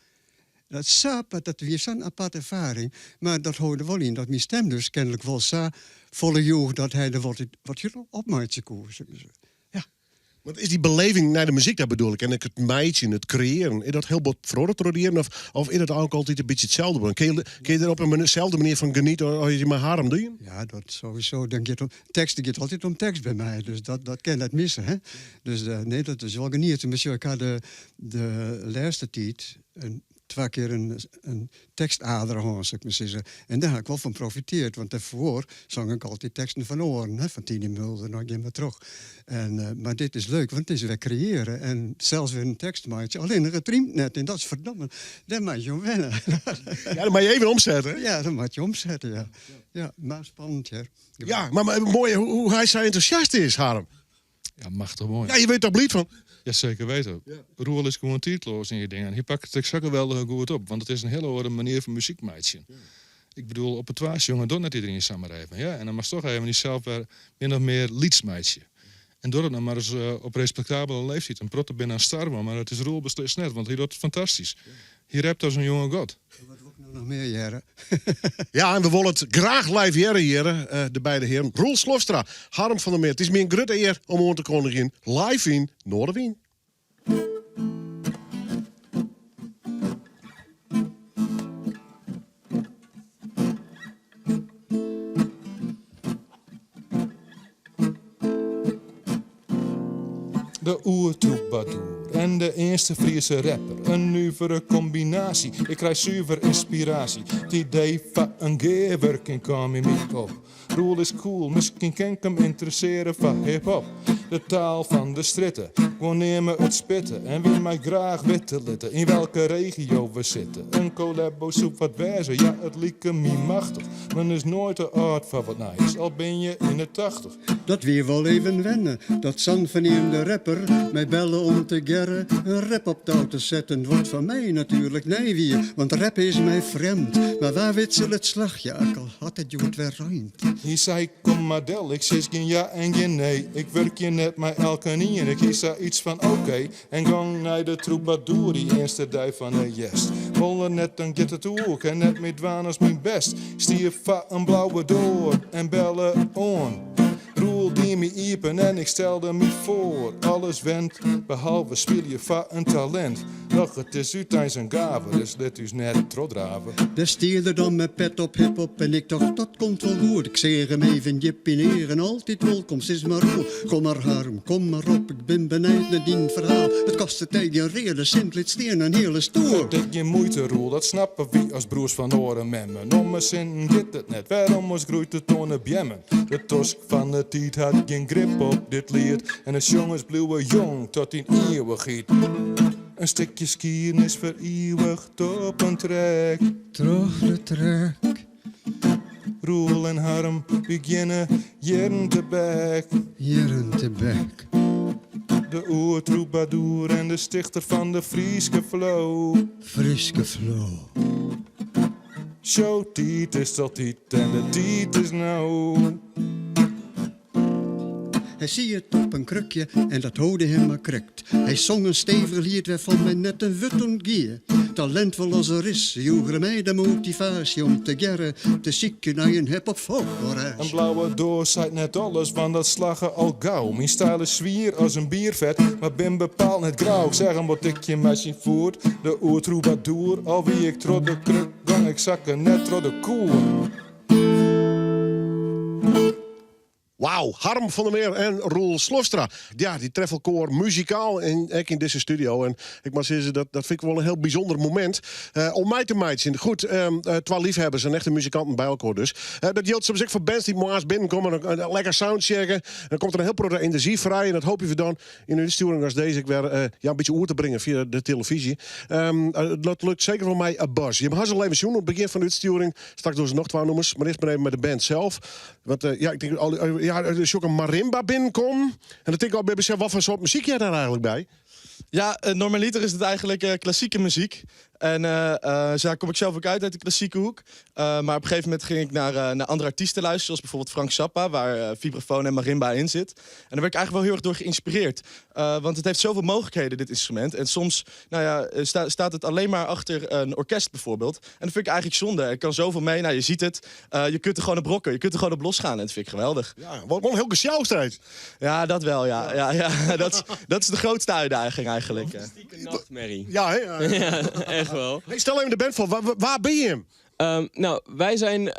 Dat sap, dat wie sa'n aparte erfaring. Mar dat holde wol yn dat myn stim dus kenlik wol sa folle joech dat hy der wat, wat opmeitsje koe. Ja. Want is dy beleving nei de muzyk, dat bedoel ik, en ek it meitsjen, it kreëaren, is dat hiel bot feroare troch de jierren of, of is dat ek altyd in bytsje itselde bleaun? Kinne je, kinne je der op in selde manier fan geniete as je mei Harm dien? Ja, dat sowieso. Dan giet om, tekst giet altyd om tekst by my, dus dat, dat kin net misse. Hè? Dus uh, nee, dat is wol genieten. Mar ik ha de, de lêste tiid in, twa kear in, in tekstader hân, sil ik mar sizze. En dêr ha ik wol fan profitearre, want dêrfoar song ik altyd teksten fan oaren, hè, fan Tiny Mulder, no gean mar troch. En, uh, mar dit is leuk, want it is wer kreëarje en sels wer in tekst meitsje. Allinnich it rymt net en dat is ferdomme, dêr moat je om wenne. Ja, dan moat je even omsette. Ja, dan moat je omsette, ja. Ja, mar spannend, hear. Ja, mar, mar moai hoe, hoe hy sa entûsjast is, Harm. Ja, machtich moai. Ja, je wurdst der bliid fan. Ja, seker weten. Ja. Roel is gewoan tiidleas yn je dingen. Hy pakt it ek sa geweldich goed op, want it is in hiele oare manier fan muzyk meitsjen. Ja. Ik bedoel, op it twa sjonge docht net iderien samar even. Ja? En dan moatst toch even dysels wer min of mear lyts meitsje. En doch it no mar ris eh, op respektabele leeftiid. In protte binne oan starven, mar it is Roel beslist net, want hy docht it fantastysk. Ja. Hy rapt as in jonge god. Wat wol ik no noch mear hearre? Ja, en we wolle it graach live hearre hjir, eh, de beide hearen. Roel Slofstra, Harm van der Meer. It is my in grutte ear om oan te kondigjen live yn Noardewyn. De oertrûbadoer en de earste Friese rapper. In nuvere kombinaasje, ik krij suver ynspiraasje. It idee foar in gearwurking kaam yn my op. Roel is cool, miskien kin ik him ynteressearje foar hiphop. De taal fan de strjitte, gewoan neame it spitte. En wy mei graach witte litte yn welke regio we sitte. In collabo soe wat wêze, ja it like my machtich. Men is noait te âld foar wat nijs, al bin je yn de 80. Dat wie wol even wenne, dat sa'n ferneamde rapper my belle om tegearre in rap op tou te setten. Wat foar my natuerlik nij wie, want rap is my frjemd. Mar wa wit sil it slagje, ek al hat it hjoed wer reind. Hy sei, kom mar del, ik sis gjin ja en gjin nee. Ik wurkje net mei elkenien, ik hie sa iets fan oké. En gong nei de trûbadoer dy earste dei fan 'e hjerst. Wol er net, dan giet it oer, kin net mear dwaan as myn bêst. Stie foar in blauwe doar en belle oan. Roel. Roel die my iepen en ik stelde my foar. Alles went, behalve spylje foar in talint. Doch it is úteins in gave, dus lit ús net trochdrave. Dêr stie er dan mei pet op hiphop en ik tocht dat komt wol goed. Ik seach him even djip yn eagen, altyd wolkom, sis mar Roel. Kom mar Harm, kom mar op, ik bin benijd nei dyn ferhaal. It kostet dy gjin reade sint, lit stean in hiele stoel. It is gjin muoite Roel, dat snappe wy as broers fan oare memmen. Om 'e sinten giet it net, wêrom oars groeit it oan 'e beammen. De tosk fan 'e tiid hat gjin grip op dit liet en de sjongers bliuwe jong tot yn ieuwichheid. In stikje skiednis ferieuwigt op in track. Troch de track. Roel en Harm begjinne jierren tebek. Jierren tebek. De oertrûbadoer en de stichter fan de Fryske flow. Fryske flow. Showtiid is altyd en de tiid is no. Hy siet op in krukje en dat holde him mar krekt. Hy song in stevich liet wêrfan my net in wurd ûntgie. Talintfol as er is, joech er my de motivaasje om tegearre te sykjen nei in hiphop folkloraasje. In blauwe doas seit net alles, want dat slagge al gau. Myn styl is swier as in bierfet, mar bin bepaald net grau. Ik seach him wol tikjen mei syn foet, de oertrûbadoer. Al wie ik troch de kruk gong, ik sakke net troch de koer. Wauw, Harm van der Meer en Roel Slofstra. Ja, dy treffe elkoar muzikaal en ek yn dizze studio. En ik moat sizze, dat, dat fyn ik wol in hiel bysûnder momint eh, om mei te meitsjen. Goed, eh, twa leafhebbers en echte muzikanten by elkoar dus. Eh, dat jildt soms ek foar bands dy't moarns binnenkomme en in lekker soundchecken. Dan komt der in hiel protte enerzjy frij en dat hoopje we dan yn in útstjoering as dizze ek wer eh, ja, in bytsje oer te bringen fia de telefyzje. Dat lukt seker wol mei Abuzz. Jim ha se al even sjoen oan it begjin fan de útstjoering. Straks dogge se noch twa nûmers, mar earst mar even mei de band sels. Want eh, ja, ik tink al, eh, ja, der sjoch ik in marimba binnenkommen. En dan tink ik al by mysels, wat foar soart muzyk heart dêr eigentlik by? Ja, normaliter is het eigenlijk klassieke muziek. En zo kom ik zelf ook uit uit de klassieke hoek. Maar op een gegeven moment ging ik naar andere artiesten luisteren, zoals bijvoorbeeld Frank Zappa, waar vibrafoon en marimba in zit. En daar werd ik eigenlijk wel heel erg door geïnspireerd. Want het heeft zoveel mogelijkheden, dit instrument. En soms, nou ja, staat het alleen maar achter een orkest bijvoorbeeld. En dat vind ik eigenlijk zonde. Er kan zoveel mee. Nou, je ziet het. Je kunt er gewoon op rocken. Je kunt er gewoon op losgaan. En dat vind ik geweldig. Ja, wat een heel gesjouw steeds. Ja, dat wel, ja. Ja, dat is de grootste uitdaging eigenlijk. Logistieke nachtmerrie. Ja, hè? Ja, ja, echt wel. Hey, stel even de band voor. Waar ben je? Nou, wij zijn,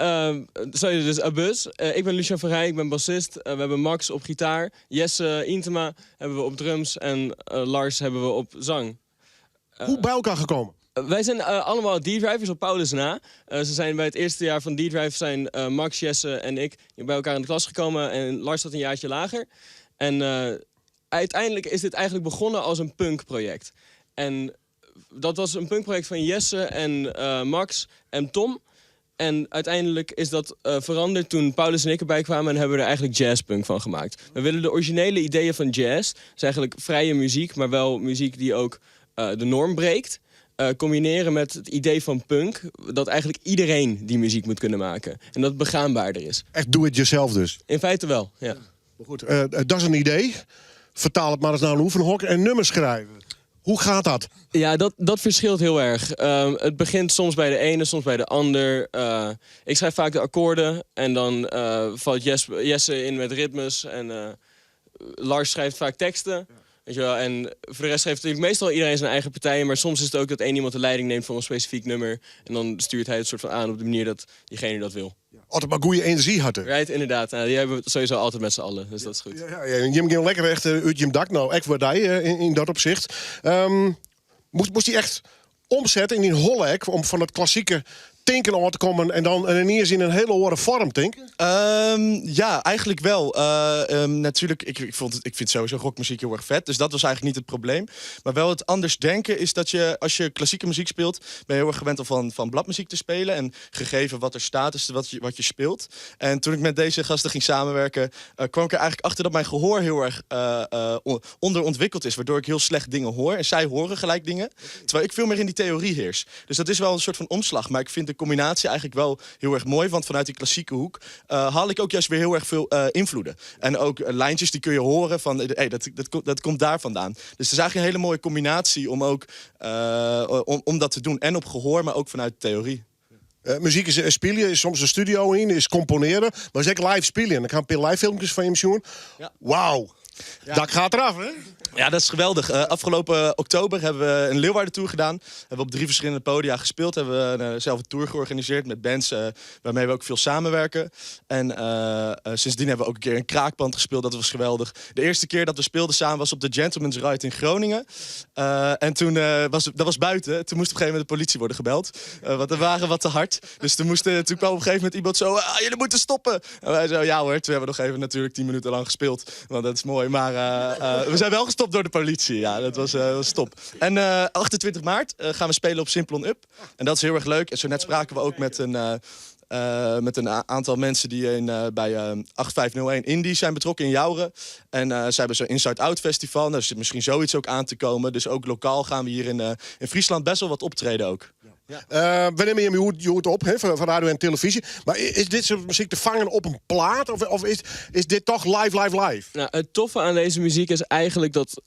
sorry, dus Abuzz. Ik ben Lucian van Rij, ik ben bassist. We hebben Max op gitaar. Jesse Intema hebben we op drums. En Lars hebben we op zang. Hoe bij elkaar gekomen? Wij zijn allemaal D-drivers op Paulus na. Ze zijn bij het eerste jaar van D-Drive zijn Max, Jesse en ik bij elkaar in de klas gekomen. En Lars zat een jaartje lager. En uiteindelijk is dit eigenlijk begonnen als een punkproject. En dat was een punkproject van Jesse en Max en Tom. En uiteindelijk is dat veranderd toen Paulus en ik erbij kwamen en hebben we er eigenlijk jazzpunk van gemaakt. We willen de originele ideeën van jazz, dus eigenlijk vrije muziek, maar wel muziek die ook de norm breekt, combineren met het idee van punk, dat eigenlijk iedereen die muziek moet kunnen maken. En dat het begaanbaarder is. Echt do it yourself dus? In feite wel, ja. Maar goed, dat is een idee. Vertaal het maar eens naar een oefenhok en nummers schrijven. Hoe gaat dat? Ja, dat verschilt heel erg. Het begint soms bij de ene, soms bij de ander. Ik schrijf vaak de akkoorden en dan valt Jesse in met ritmes. En Lars schrijft vaak teksten. Weet je wel? En voor de rest schrijft natuurlijk meestal iedereen zijn eigen partijen. Maar soms is het ook dat één iemand de leiding neemt voor een specifiek nummer. En dan stuurt hij het soort van aan op de manier dat diegene dat wil. Ja, altijd maar goede energie hadden. Right, inderdaad. Nou, die hebben we sowieso altijd met z'n allen. Dus dat is goed. Ja, ja, en Jim ging lekker echt uit je dak. Nou, echt waar die in dat opzicht. Moest hij echt omzetten in die hollek om van het klassieke tinken aan te komen en dan ineens in een hele oare vorm tinken? Ja, eigenlijk wel. Natuurlijk, ik vind sowieso rockmuziek heel erg vet. Dus dat was eigenlijk niet het probleem. Maar wel het anders denken is dat je, als je klassieke muziek speelt, ben je heel erg gewend om van bladmuziek te spelen. En gegeven wat er staat, is wat je speelt. En toen ik met deze gasten ging samenwerken, kwam ik er eigenlijk achter dat mijn gehoor heel erg onderontwikkeld is. Waardoor ik heel slecht dingen hoor. En zij horen gelijk dingen. Terwijl ik veel meer in die theorie heers. Dus dat is wel een soort van omslag. Maar ik vind de combinatie eigenlijk wel heel erg mooi. Want vanuit die klassieke hoek haal ik ook juist weer heel erg veel invloeden. En ook lijntjes die kun je horen van, hey, dat komt daar vandaan. Dus het is eigenlijk een hele mooie combinatie om ook om dat te doen. En op gehoor, maar ook vanuit de theorie. Muzyk is spylje, is soms de studio yn, is komponearje, mar is ek live spyljen. Ik ha in pear live filmkes fan jim sjoen. Wauw, dat gaat eraf, hè? Ja, dat is geweldig. Afgelopen oktober hebben we een Leeuwarden Tour gedaan. Hebben we op 3 verschillende podia gespeeld. Hebben we zelf een tour georganiseerd met bands waarmee we ook veel samenwerken. En sindsdien hebben we ook een keer een kraakpand gespeeld. Dat was geweldig. De eerste keer dat we speelden samen was op de Gentleman's Ride in Groningen. En toen was dat was buiten. Toen moest op een gegeven moment de politie worden gebeld. Want we waren wat te hard. Dus toen kwam op een gegeven moment iemand zo... Ah, jullie moeten stoppen! En wij zo, ja hoor. Toen hebben we nog even natuurlijk 10 minuten lang gespeeld. Want dat is mooi. Maar we zijn wel gestopt door de politie. Ja, dat was top. En 28 maart gaan we spelen op Simplon Up. En dat is heel erg leuk. En zo net spraken we ook met een aantal mensen die bij 8501 Indie zijn betrokken in Joure. En zij hebben zo'n Inside Out Festival. Daar zit misschien zoiets ook aan te komen. Dus ook lokaal gaan we hier in Friesland best wel wat optreden ook. Ja. We nemen je hoed op, hè, van radio en televisie. Maar is dit soort muziek te vangen op een plaat? Of is dit toch live, live, live? Nou, het toffe aan deze muziek is eigenlijk dat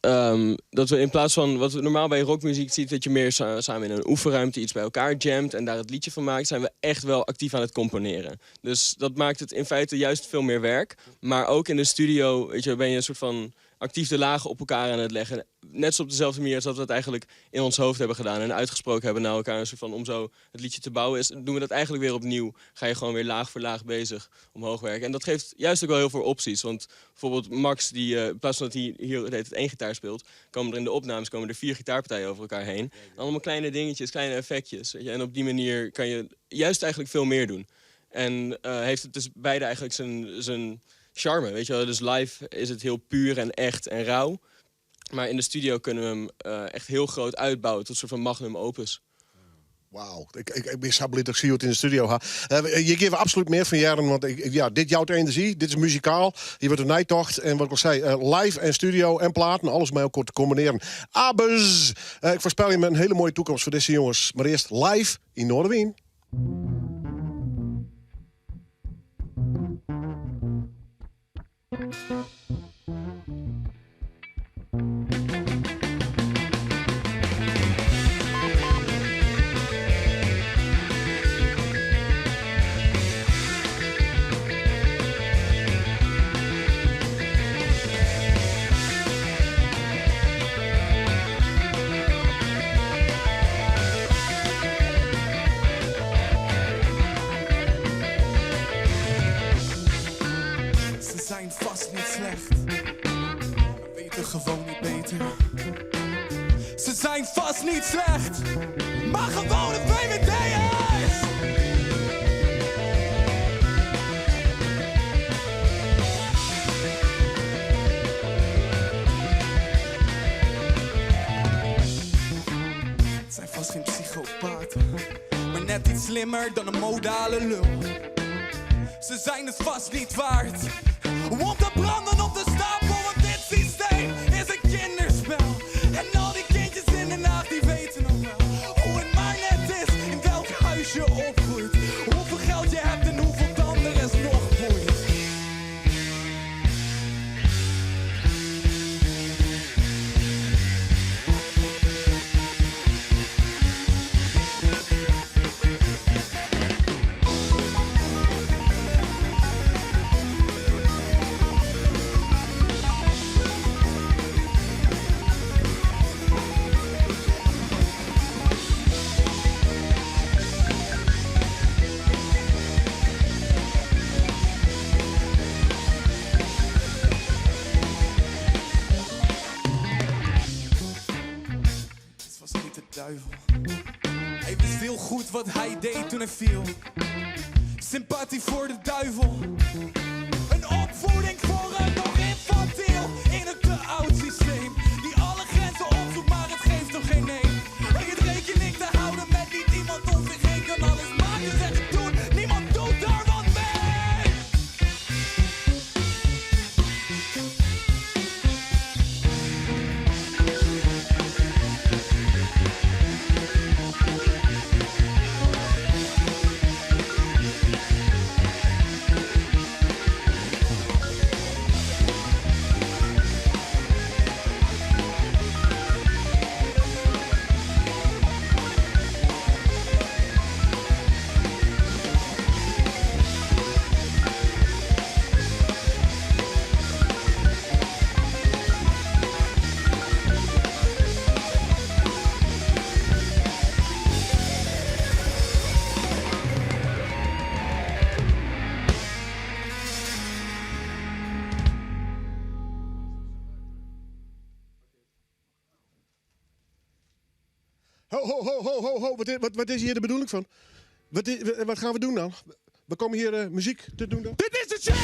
we in plaats van wat we normaal bij rockmuziek ziet, dat je meer samen in een oefenruimte iets bij elkaar jamt en daar het liedje van maakt, zijn we echt wel actief aan het componeren. Dus dat maakt het in feite juist veel meer werk. Maar ook in de studio, ben je een soort van actief de lagen op elkaar aan het leggen. Net zo op dezelfde manier als dat we het eigenlijk in ons hoofd hebben gedaan en uitgesproken hebben naar elkaar. Een soort van om zo het liedje te bouwen, doen we dat eigenlijk weer opnieuw. Ga je gewoon weer laag voor laag bezig omhoog werken. En dat geeft juist ook wel heel veel opties. Want bijvoorbeeld Max, die in plaats van dat hij hier de hele tijd 1 gitaar speelt, komen er in de opnames 4 gitaarpartijen over elkaar heen. En allemaal kleine dingetjes, kleine effectjes. Weet je? En op die manier kan je juist eigenlijk veel meer doen. En heeft het dus beide eigenlijk zijn charme, weet je wel. Dus live is het heel puur en echt en rauw. Maar in de studio kunnen we hem echt heel groot uitbouwen tot een soort van magnum opus. Wauw, ik ben zo blij dat ik het in de studio ha. Je geeft absoluut meer van jaren, want dit jouwt energie, dit is muzikaal. Hier wordt een nijtocht en wat ik al zei, live en studio en platen, alles met elkaar te combineren. Abus! Ik voorspel je een hele mooie toekomst voor deze jongens. Maar eerst live in Noardewyn. Zijn vast niet slecht, maar weten gewoon niet beter. Ze zijn vast niet slecht, maar gewone VVD'ers. Het zijn vast geen psychopaten, maar net iets slimmer dan een modale lul. Ze zijn het vast niet waard om te branden op de stapel, want dit systeem is een kinderspel. En al die kindjes in Den Haag, die weten nog wel hoe het maar net is, in welk huis je opgroeit, hoeveel geld je hebt en hoeveel dan er is nog boeit. Hij wist heel goed wat hij deed toen hij viel. Sympathie voor de duivel. Een opvoeding voor een nog infantiel. In het te oud systeem. Die alle grenzen opzoekt, maar het geeft toch geen nee. En het rekening te houden met niet iemand om zich heen. Kan alles maken, zeggen, doen. Niemand doet daar wat mee. Ho, ho, ho, ho, ho, ho. Wat, wat, wat is hier de bedoeling van? Wat, wat gaan we doen dan? We komen hier eh, muziek te doen dan? Dit is de Shack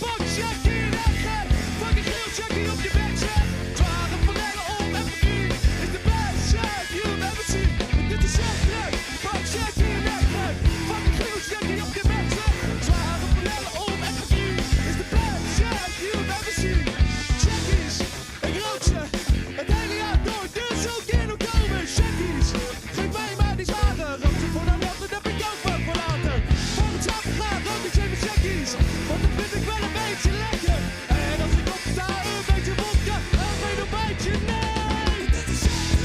Pak Shaggy en gek. Fucking geel Shaggy op je bek, check. Zware forellen op evergreen. Is de best shack you've ever seen. Dit is Shack Track. Pak Shaggy en gek. Fucking geel Shaggy op je bek, check. Zware forellen op evergreen. Is de best shack you've ever seen. Shaggies, ik rook ze. Het hele jaar door, dus ook in oktober. Shaggies, geef mij maar die zware. Rook ze voor dan dat heb ik ook wat voor later. Volgend jaar graag rook ik zeven Shaggies. Want dat vind ik wel een beetje lekker. En als ik opsta, een beetje wodka en geen ontbijtje, nee. Dit is Shack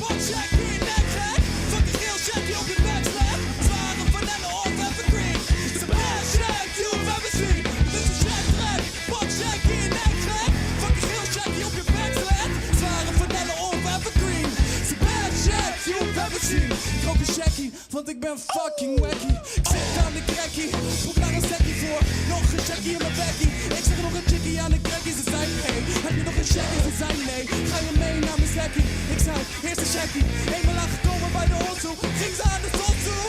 Pak Shaggy, nek gek. Fucking geel Shaggy op je bek slaat. Zware vanille of evergreen. It's the best shack you've ever seen. Dit is Shack Track. Pak Shaggy, nek gek. Fucking geel Shaggy op je bek slaat. Zware vanille of evergreen. It's the best shack you've ever seen. Ik rook een shaggy, want ik ben fucking wacky. Ik zit aan de crackie, zoek naar een sekkie voor. Nog een shaggy in mijn bekkie. Ik zeg nog een chickie aan de crackie. Ze zei hey, heb je nog een shaggy? Ze zei nee. Ga je mee naar mijn sekkie? Ik zei eerst een shaggy. Eenmaal aangekomen bij de hotzo, ging ze aan de tot toe.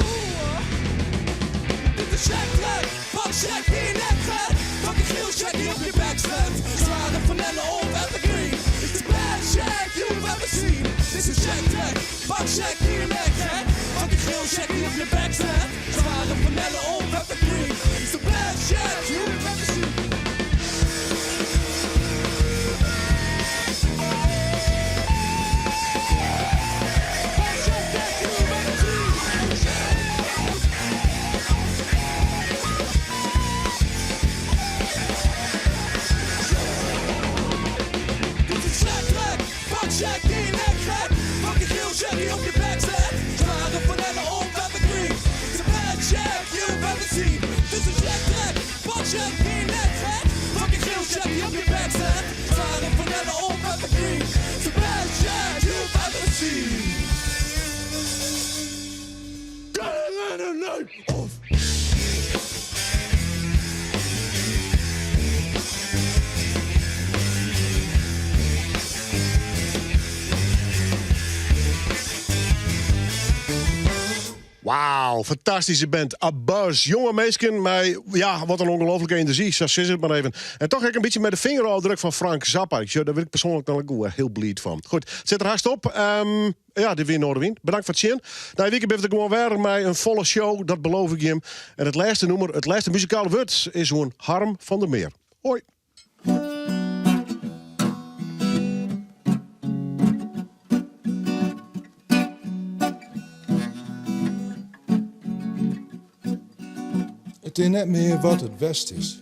Dit is Shack Track, pak Shaggy nek gek. Fucking geel Shaggy op je bek slaat. Zware vanille op evergreen. It's the best shack you've ever seen. Dit is Shack Track, pak Shaggy nek gek. Fucking geel Shaggy op je bek slaat. Zware vanille op evergreen. It's the best shack you've ever seen. Best shack that you've ever seen. Dit is Shack Track, pak Shaggy nek gek. Fucking geel Shaggy op je bek zet. Zware vanille op evergreen. It's the best shack you've ever seen. Dit is Shack Track, pak Shaggy nek gek. Fucking geel Shaggy op je bek zet. Zware vanille op evergreen. It's the best shack you've ever seen. Of Wauw, fantastische band. Abuzz. Jonge meisken, maar ja, wat een ongelofelijke energie. Zo is het maar even. En toch ik een beetje met de vingerafdruk van Frank Zappa. Ik, daar ben ik persoonlijk dan ook heel blij van. Goed, het zit er haast op. Ja, dit weer Noardewyn. Bedankt voor het zien. Na week ben ik gewoon weer met een volle show. Dat beloof ik je. En het laatste nummer, het laatste muzikale woord is gewoon Harm van der Meer. Hoi. It is net mear wat it west is.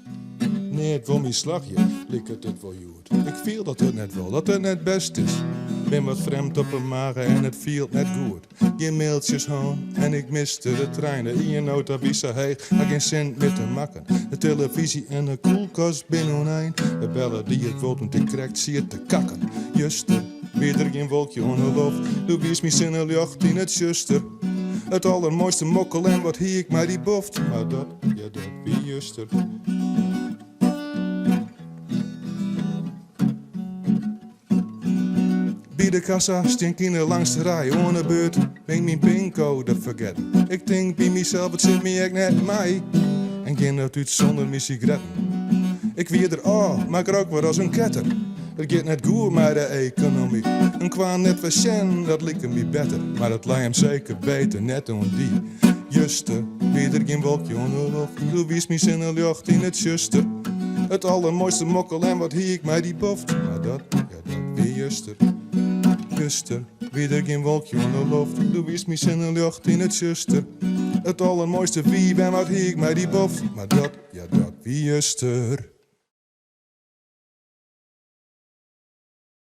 Nee, it wol my slagje, liket it wol hjoed. Ik fiel dat it net wol, dat it net bêst is. Bin wat frjemd op 'e mage en it fielt net goed. Gjin mailtsjes hân en ik miste de trein. De iennota wie sa heech, ha gjin sint mear te makken. De telefyzje en de kuolkast binne oenein. De belle die it wol doe't ik krekt siet te kakken. Juster wie der gjin wolkje oan 'e loft. Doe wiest myn sinneljocht yn it tsjuster. It aldermoaiste mokkel en wat hie ik mei dy boft. Mar dat, ja dat wie juster. By de kassa stean kinderen langs de rij. Oan 'e beurt bin ik myn pincode fergetten. Ik tink by mysels, it sit my ek net mei. En gean net út sûnder myn sigaretten. Ik wie der ôf, mar ik rook wer as in ketter. It giet net goed mei de ekonomy. In kwaan net wer sjen, dat like my better. Mar it lei him seker beter net oan dy. Juster wie der gjin wolkje oan 'e loft. Doe wiest myn sinneljocht yn it tsjuster. It aldermoaiste mokkel en wat hie ik mei dy boft. Mar dat, ja dat wie juster. Juster wie der gjin wolkje oan 'e loft. Doe wiest myn sinneljocht yn it tsjuster. It aldermoaiste wiif en wat hie ik mei dy boft. Mar dat, ja dat wie juster.